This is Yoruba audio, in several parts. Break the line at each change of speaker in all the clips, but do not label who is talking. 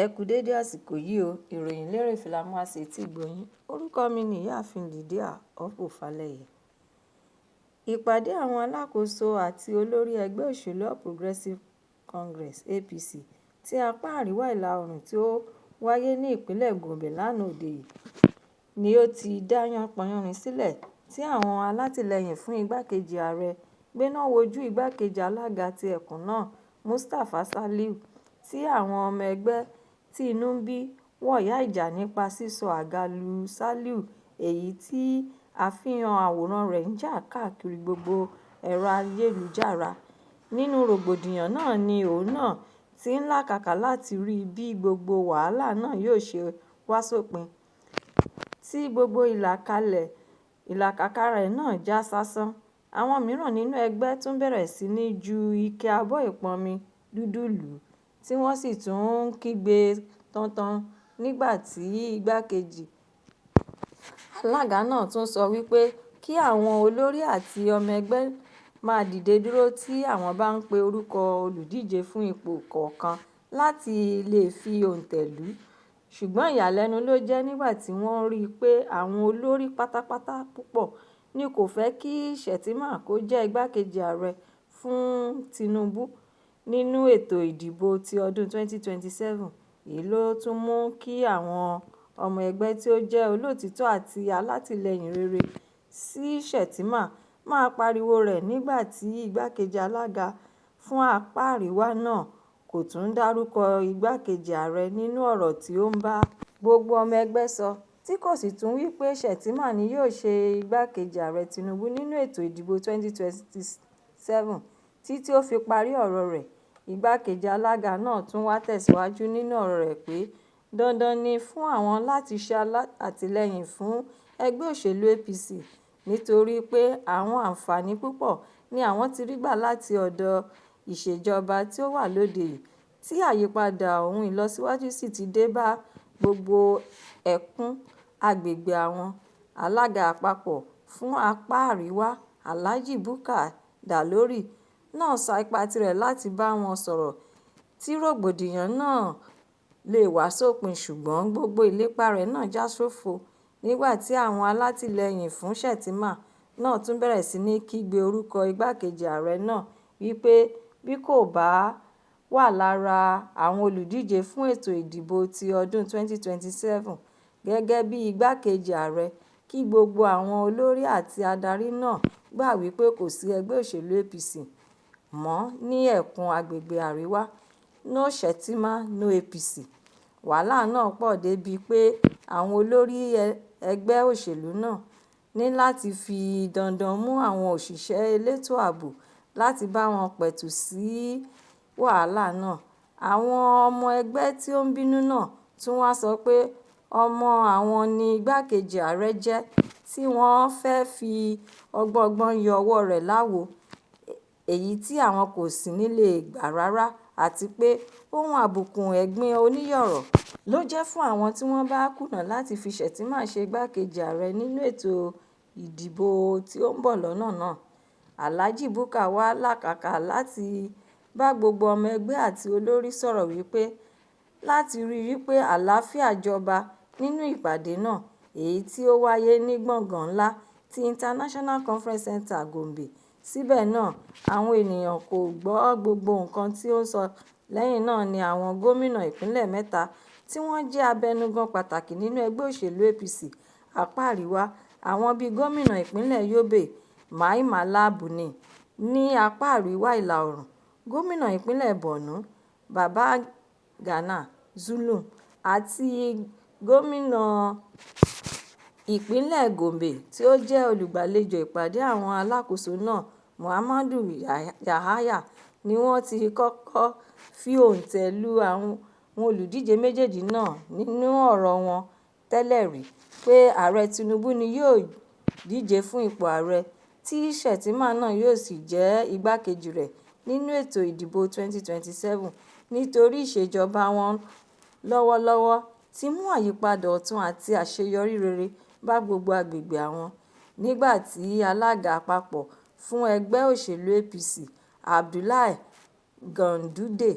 Ẹ kú dédé àsìkò yìí o. Ìròyìn lérèfé la mú wá sí etí ìgbọ́ yín. Orúkọ mi ni Ìyáàfin Lydia Ọ̀pọ̀ Falẹyẹ. Ìpàdé àwọn alákòóso àti olórí ẹgbẹ́ òṣèlú All Progressives Congress (APC) ti apá àríwá ìlà oòrùn tí ó wáyé ní ìpínlẹ̀ Gombe lánàá òde yìí ni ó ti dá yánpọnyánrin sílẹ̀ tí àwọn alátìlẹyìn fún igbákejì ààrẹ gbéná wojú igbákejì alága ti ẹkùn náà Mustapha Saliu, tí àwọn ọmọ ẹgbẹ́ tí inú ń bí wọ̀yáìjà nípa sísọ àga lu Saliu, èyí tí àfihàn àwòrán rẹ̀ ń jà káàkiri gbogbo ẹ̀rọ ayélujára. Nínú rògbòdìyàn náà ni òun náà ti ń làkàkà láti rí bí gbogbo wàhálà náà yóò ṣe wá sópin, tí gbogbo ìlàkàkà rẹ̀ náà já sásán. Àwọn mìíràn nínú ẹgbẹ́ tún bẹ̀rẹ̀ sí ní ju ike abọ́ ìpọnmi dúdú lù ú, tí wọ́n sì tún ń kígbe tọ̀ntọ̀n nígbà tí igbákejì alága náà tún sọ wípé kí àwọn olórí àti ọmọ ẹgbẹ́ máa dìde dúró tí àwọn bá ń pe orúkọ olùdíje fún ipò kọ̀ọ̀kan láti lè fi òǹtẹ̀ lù ú. Ṣùgbọ́n ìyàlẹ́nu ló jẹ́ nígbà tí wọ́n rí i pé àwọn olórí pátápátá púpọ̀ ni kò fẹ́ kí Shettima kó jẹ́ igbákejì ààrẹ fún Tinubu nínú ètò ìdìbò ti ọdún 2027. Èyí ló tún mú kí àwọn ọmọ ẹgbẹ́ tí ó jẹ́ olóòtítọ́ àti alátìlẹyìn rere sí Shettima máa pariwo rẹ̀ nígbà tí igbákejì alága fún apá àríwá náà kò tún dárúkọ igbákejì ààrẹ nínú ọ̀rọ̀ tí ó ń bá gbogbo ọmọ ẹgbẹ́ sọ, tí kò sì tún wí pé Shettima ni yóò ṣe igbákejì ààrẹ Tinubu nínú ètò ìdìbò 2027 títí ó fi parí ọ̀rọ̀ rẹ̀. Igbákejì alága náà tún wá tẹ̀síwájú nínú ọ̀rọ̀ rẹ̀ pé dandan ni fún àwọn láti ṣe àtìlẹ́yìn fún ẹgbẹ́ òṣèlú APC nítorí pé àwọn àǹfààní púpọ̀ ni àwọn ti rí gbà láti ọ̀dọ̀ ìṣèjọba tí ó wà lóde yìí, tí àyípadà ohun ìlọsíwájú sì ti dé bá gbogbo ẹkùn agbègbè àwọn. Alága àpapọ̀ fún apá àríwá, Alhaji Bukar Dalori náà sa ipá tirẹ̀ láti bá wọn sọ̀rọ̀ tí rògbòdìyàn náà lè wá sópin, ṣùgbọ́n gbogbo ìlépa rẹ̀ náà já sófo nígbà tí àwọn alátìlẹyìn fún Shettima náà tún bẹ̀rẹ̀ sí ní kígbe orúkọ igbákejì ààrẹ náà wípé bí kò bá wà lára àwọn olùdíje fún ètò ìdìbò ti ọdún 2027 gẹ́gẹ́ bí igbákejì ààrẹ, kí gbogbo àwọn olórí àti adarí náà gbà wípé kò sí ẹgbẹ́ òṣèlú APC mọ́ ní ẹkùn agbègbè àríwá. No Shettima, no APC. Wàhálà náà pọ̀ débìí pé àwọn olórí ẹgbẹ́ òṣèlú náà ní láti fi dandan mú àwọn òṣìṣẹ́ elétò ààbò láti bá wọn pẹ̀tù sí wàhálà náà. Àwọn ọmọ ẹgbẹ́ tí ó ń bínú náà tún wá sọ pé ọmọ àwọn ní igbákejì ààrẹ jẹ́, tí wọ́n fẹ́ẹ́ fi ọgbọọgbọ́n yọ ọwọ́ rẹ̀ láwo, èyí tí àwọn kò sì ní lè gbà rárá, àti pé ohun àbùkù ẹ̀gbin oníyọ̀rọ̀ ló jẹ́ fún àwọn tí wọ́n bá kùnà láti fi Shettima ṣe igbákejì ààrẹ nínú ètò ìdìbò tí ó ń bọ̀ lọ́nà náà. Alhaji Bukar wá làkàkà láti bá gbogbo ọmọ ẹgbẹ́ àti olórí sọ̀rọ̀ wípé láti rí i pé àlàáfíà jọba nínú ìpàdé náà, èyí tí ó wáyé ní gbọ̀ngàn ńlá ti International Conference Centre, Gombe. Síbẹ̀ náà, àwọn ènìyàn kò gbọ́ gbogbo nǹkan tí ó ń sọ. Lẹ́yìn náà ni àwọn gómìnà ìpínlẹ̀ mẹ́ta tí wọ́n jẹ́ abẹnugan pàtàkì nínú ẹgbẹ́ òṣèlú APC apá àríwá, àwọn bíi gómìnà ìpínlẹ̀ Yobe Mai Mala Buni ní apá àríwá ìlà oòrùn, gómìnà ìpínlẹ̀ Borno Babagana Zulum àti gómìnà ìpínlẹ̀ Gombe tí ó jẹ́ olùgbàlejò ìpàdé àwọn alákòóso náà Muhammadu Yahaya ni wọ́n ti kọ́kọ́ fi òǹtẹ̀ lu àwọn olùdíje méjèèjì náà nínú ọ̀rọ̀ wọn tẹ́lẹ̀ rí pé ààrẹ Tinubu ni yóò díje fún ipò ààrẹ, tí Shettima náà yóò sì jẹ́ igbákejì rẹ̀ nínú ètò ìdìbò 2027 nítorí ìṣèjọba wọn lọ́wọ́lọ́wọ́ ti mú àyípadà ọ̀tun àti àṣeyọrí rere bá gbogbo agbègbè àwọn. Nígbà tí alága àpapọ̀ fún ẹgbẹ́ òṣèlú APC, Abdullahi Ganduje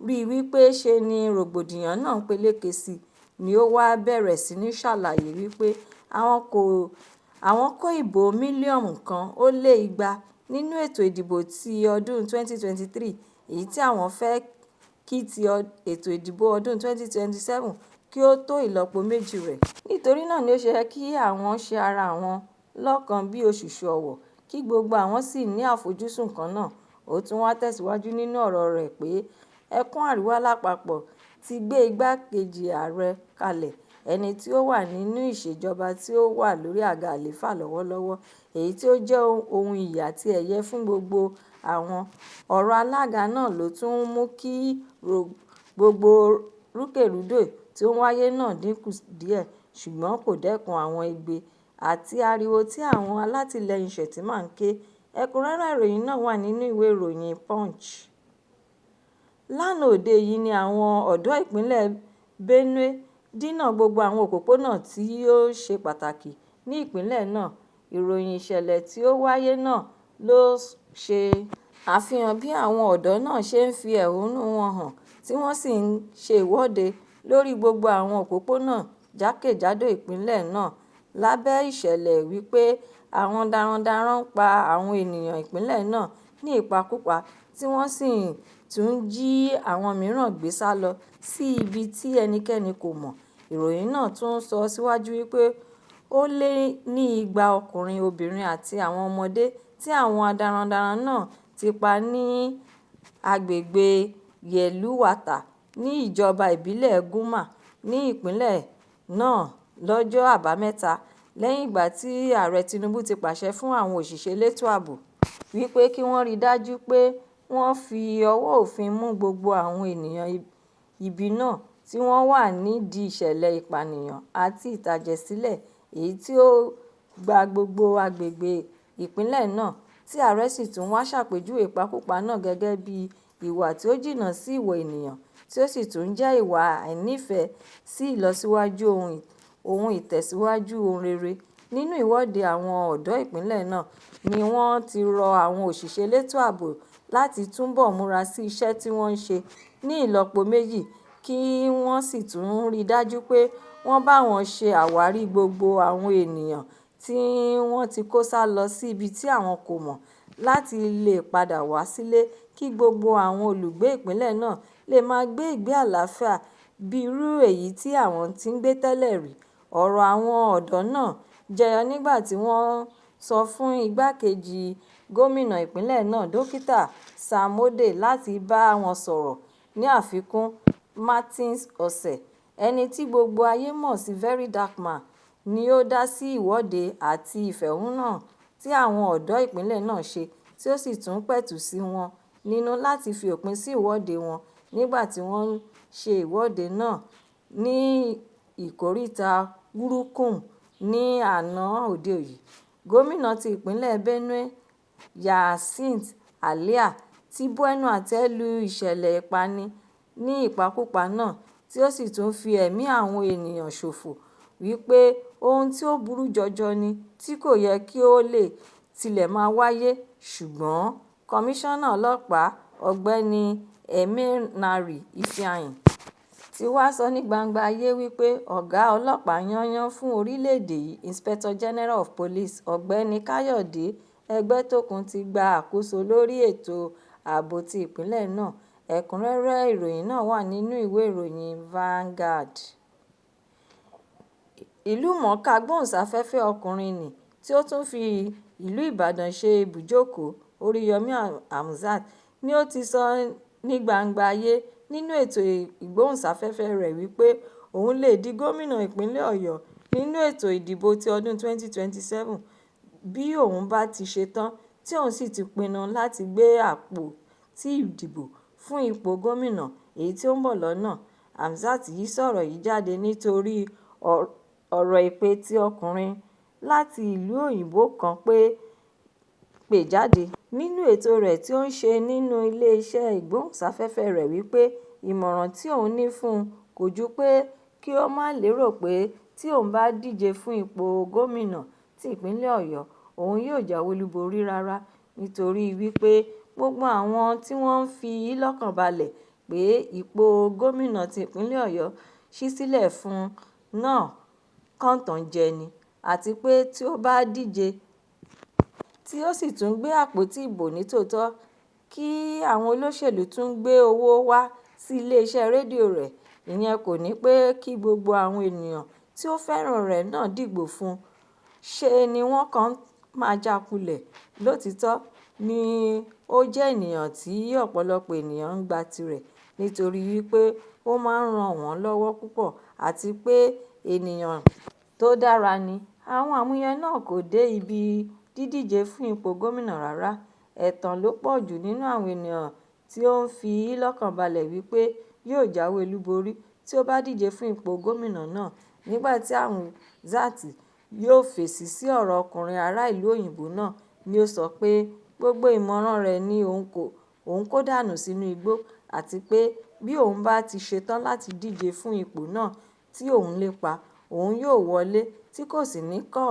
rí wípé ṣe ni rògbòdìyàn náà ń peléke sí ni ó wáá bẹ̀rẹ̀ sí í ṣàlàyé wípé àwọn kó ìbò mílíọ̀nù kan ó lé igba nínú ètò ìdìbò ti ọdún 2023, èyí tí àwọn fẹ́ kí ti ètò ìdìbò ọdún 2027 kí ó tó ìlọ́po méjì rẹ̀. Nítorí náà ni ó ṣe yẹ kí àwọn ṣe ara àwọn lọ́kàn bíi òṣùṣù ọwọ̀, kí gbogbo àwọn sì ní àfojúsùn kan náà. Ó tún wáá tẹ̀síwájú nínú ọ̀rọ̀ rẹ̀ pé ẹkùn Àríwá lápapọ̀ ti gbé igbákejì ààrẹ kalẹ̀, ẹni tí ó wà nínú ìṣèjọba tí ó wà lórí àga àlééfà lọ́wọ́lọ́wọ́, èyí tí ó jẹ́ ohun iyì àti ẹ̀yẹ fún gbogbo àwọn. Ọ̀rọ̀ alága náà ló tún mú kí gbogbo rúkèrúdò tí ó ń wáyé náà dínkù díẹ̀, ṣùgbọ́n kò dẹ́kun àwọn igbe àti ariwo tí àwọn alátìlẹyìn Shettima ń ké. Ẹ̀kúnrẹ́rẹ́ ìròyìn náà wà nínú ìwé ìròyìn Punch. Lánàá òde yìí ni àwọn ọ̀dọ́ ìpínlẹ̀ Benue dínà gbogbo àwọn òpópónà tí ó ṣe pàtàkì ní ìpínlẹ̀ náà. Ìròyìn ìṣẹ̀lẹ̀ tí ó wáyé náà ló ṣe àfihàn bí àwọn ọ̀dọ́ náà ṣe ń fi ẹ̀hónú wọn hàn tí wọ́n sì ń ṣe ìwọ́de lórí gbogbo àwọn òpópónà jákèjádò ìpínlẹ̀ náà lábẹ́ ìṣẹ̀lẹ̀ wípé àwọn darandaran ń pa àwọn ènìyàn ìpínlẹ̀ náà ní ìpakúpa tí wọ́n sì tún ń jí àwọn mìíràn gbé sálọ sí ibi tí ẹnikẹ́ni kò mọ̀. Ìròyìn náà tún sọ síwájú wípé ó lé ní igba ọkùnrin, obìnrin àti àwọn ọmọdé tí àwọn darandaran náà ti pa ní agbègbè Yelewata ní ìjọba ìbílẹ̀ Guma ní ìpínlẹ̀ náà lọ́jọ́ Àbámẹ́ta lẹ́yìn ìgbà tí Ààrẹ Tinubu ti pàṣẹ fún àwọn òṣìṣẹ́ elétò ààbò wípé kí wọ́n rí i dájú pé wọ́n fi ọwọ́ òfin mú gbogbo àwọn ènìyàn ibi náà tí wọ́n wà nídìí ìṣẹ̀lẹ̀ ìpànìyàn àti ìtàjẹ̀sílẹ̀ èyí tí ó gba gbogbo agbègbè ìpínlẹ̀ náà, tí ààrẹ sì tún wáá ṣàpèjúwe ìpakúpa náà gẹ́gẹ́ bíi ìwà tí ó jìnnà sí ìwà ènìyàn tí ó sì tún jẹ́ ìwà àìnífẹ̀ẹ́ sí ìlọsíwájú ohun ìtẹ̀síwájú ohun rere. Nínú ìwọ́de àwọn ọ̀dọ́ ìpínlẹ̀ náà ni wọ́n ti rọ àwọn òṣìṣẹ́ elétò ààbò láti túbọ̀ múra sí iṣẹ́ tí wọ́n ń ṣe ní ìlọ́po méjì kí wọ́n sì tún rí i dájú pé wọ́n bá wọn ṣe àwárí gbogbo àwọn ènìyàn tí wọ́n ti kó sálọ sí ibi tí àwọn kò mọ̀ láti lè padà wá sílé kí gbogbo àwọn olùgbé ìpínlẹ̀ náà lè máa gbé ìgbé àlàáfíà bíi irú èyí tí àwọn ti ń gbé tẹ́lẹ̀ rí. Ọ̀rọ̀ àwọn ọ̀dọ́ náà jẹyọ nígbà tí wọ́n sọ fún igbákejì gómìnà ìpínlẹ̀ náà, Dókítà Sam Ode, láti bá wọn sọ̀rọ̀. Ní àfikún, Martins Otse, ẹni tí gbogbo ayé mọ̀ sí VeryDarkMan ni ó dá sí ìwọ́de àti ìfẹ̀hónúhàn tí àwọn ọ̀dọ́ ìpínlẹ̀ náà ṣe tí ó sì tún pẹ̀tù sí wọn nínú láti fi òpin sí ìwọ́de wọn nígbà tí wọ́n ń ṣe ìwọ́de náà ní ìkóríta Wurukum ní àná òde yìí. Gómìnà ti ìpínlẹ̀ Benue, Nyesom Alia, ti bu ẹnu àtẹ́ lu ìṣẹ̀lẹ̀ ìpani ní ìpakúpa náà tí ó sì tún fi ẹ̀mí àwọn ènìyàn ṣòfò wípé ohun tí ó burú jọjọ ni tí kò yẹ kí ó lè tilẹ̀ máa wáyé. Ṣùgbọ́n Kọmíṣánná Ọlọ́pàá Ọ̀gbẹ́ni Emenari Ifeanyi ti wáá sọ ní gbangba ayé wípé ọ̀gá ọlọ́pàá yányán fún orílẹ̀-èdè yìí, Inspector General of Police Ọ̀gbẹ́ni Káyọ̀dé Ẹgbẹ́tókun ti gba àkóso lórí ètò ààbò ti ìpínlẹ̀ náà. Ẹ̀kúnrẹ́rẹ́ ìròyìn náà wà nínú ìwé ìròyìn Vanguard. Ìlúmọ̀ọ́ká agbóhùnsáfẹ́fẹ́ ọkùnrin nni tí ó tún fi ìlú Ìbàdàn ṣe ibùjókòó, Oríyọmí Hamzat, ni ó ti sọ ní gbangba ayé nínú ètò ìgbóhùnsáfẹ́fẹ́ rẹ̀ wípé òun lè di gómìnà ìpínlẹ̀ Ọ̀yọ́ nínú ètò ìdìbò ti ọdún 2027 bí òun bá ti ṣetán tí òun sì ti pinnu láti gbé àpótí ìdìbò fún ipò gómìnà èyí tí ó ń bọ̀ lọ́nà. Hamzat yìí sọ̀rọ̀ yìí jáde nítorí ọ̀rọ̀ èpè tí ọkùnrin láti ìlú òyìnbó kan pè jáde nínú ètò rẹ̀ tí ó ń ṣe nínú iléeṣẹ́ ìgbóhùnsáfẹ́fẹ́ rẹ̀ wípé ìmọ̀ràn tí òun ní fún un kò ju pé kí ó má lérò pé tí òun bá díje fún ipò gómìnà ti ìpínlẹ̀ Ọ̀yọ́ òun yóò jáwé olúborí rárá, nítorí wípé gbogbo àwọn tí wọ́n ń fi í lọ́kàn balẹ̀ pé ipò gómìnà ti ìpínlẹ̀ Ọ̀yọ́ ṣí sílẹ̀ fún un náà kànńtàn jẹ ni, àti pé tí ó bá díje tí ó sì tún gbé àpótí ìbò ní tòótọ́, kí àwọn olóṣèlú tún gbé owó wá sí iléeṣẹ́ rédíò rẹ̀, ìyẹn kò ní pé kí gbogbo àwọn ènìyàn tí ó fẹ́ràn rẹ̀ náà dìbò fún un, ṣe ni wọ́n kàn máa jákulẹ̀. Lótìítọ́ ni ó jẹ́ ènìyàn tí ọ̀pọ̀lọpọ̀ ènìyàn ń gba tirẹ̀ nítorí wípé ó máa ń ràn wọ́n lọ́wọ́ púpọ̀ àti pé ènìyàn tó dára ni. Àwọn àmúyẹ náà kò dé ibi dídíje fún ipò gómìnà rárá. Ẹ̀tàn ló pọ̀jù nínú àwọn ènìyàn tí ó ń fi í lọ́kànbalẹ̀ wípé yóò jáwé olúborí tí ó bá díje fún ipò gómìnà náà. Nígbà tí Hamzat yóò fèsì sí ọ̀rọ̀ ọkùnrin ará ìlú òyìnbó náà ni ó sọ pé gbogbo ìmọ̀ràn rẹ̀ ni òun kó dànù sínú igbó, àti pé bí òun bá ti ṣetán láti díje fún ipò náà tí òun ń lépa, òun yóò wọlé tí kò sì ní kọ́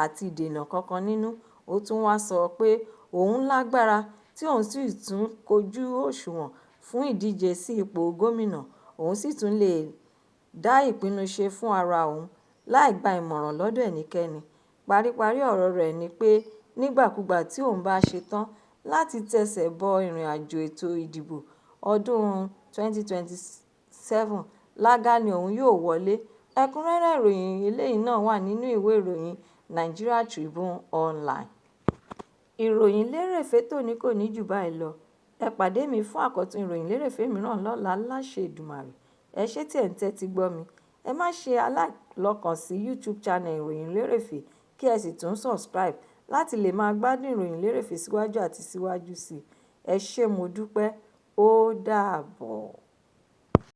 àti ìdènà kankan nínú. Ó tún wáá sọ pé òun lágbára tí òun sì tún kojú òṣùwọ̀n fún ìdíje sí ipò gómìnà, òun sì tún lè dá ìpinnu ṣe fún ara òun láì gba ìmọ̀ràn lọ́dọ̀ ẹnikẹ́ni. Paríparí ọ̀rọ̀ rẹ̀ ni pé nígbàkúgbà tí òun bá ṣetán láti tẹsẹ̀ bọ ìrìnàjò ètò ìdìbò ọdún 2027, lágá ni òun yóò wọlé. Ẹ̀kúnrẹ́rẹ́ ìròyìn eléyìí náà wà nínú ìwé ìròyìn Nigeria Tribune Online. Ìròyìn lérèfé tòní kò ní jù báyìí lọ. Ẹ pàdé mi fún àkọ́tun ìròyìn lérèfé mìíràn lọ́la láṣẹ Èdùmàrè. Ẹ ṣé tí ẹ̀ ń tẹ́tí gbọ́ mi. Ẹ má ṣe aláìlọ́kàn sí YouTube channel Ìròyìn Lérèfé kí ẹ sì tún subscribe láti lè máa gbádùn ìròyìn lérèfé síwájú àti síwájú sí i. Ẹ ṣé, mo dúpẹ́. Ó dàbọ̀.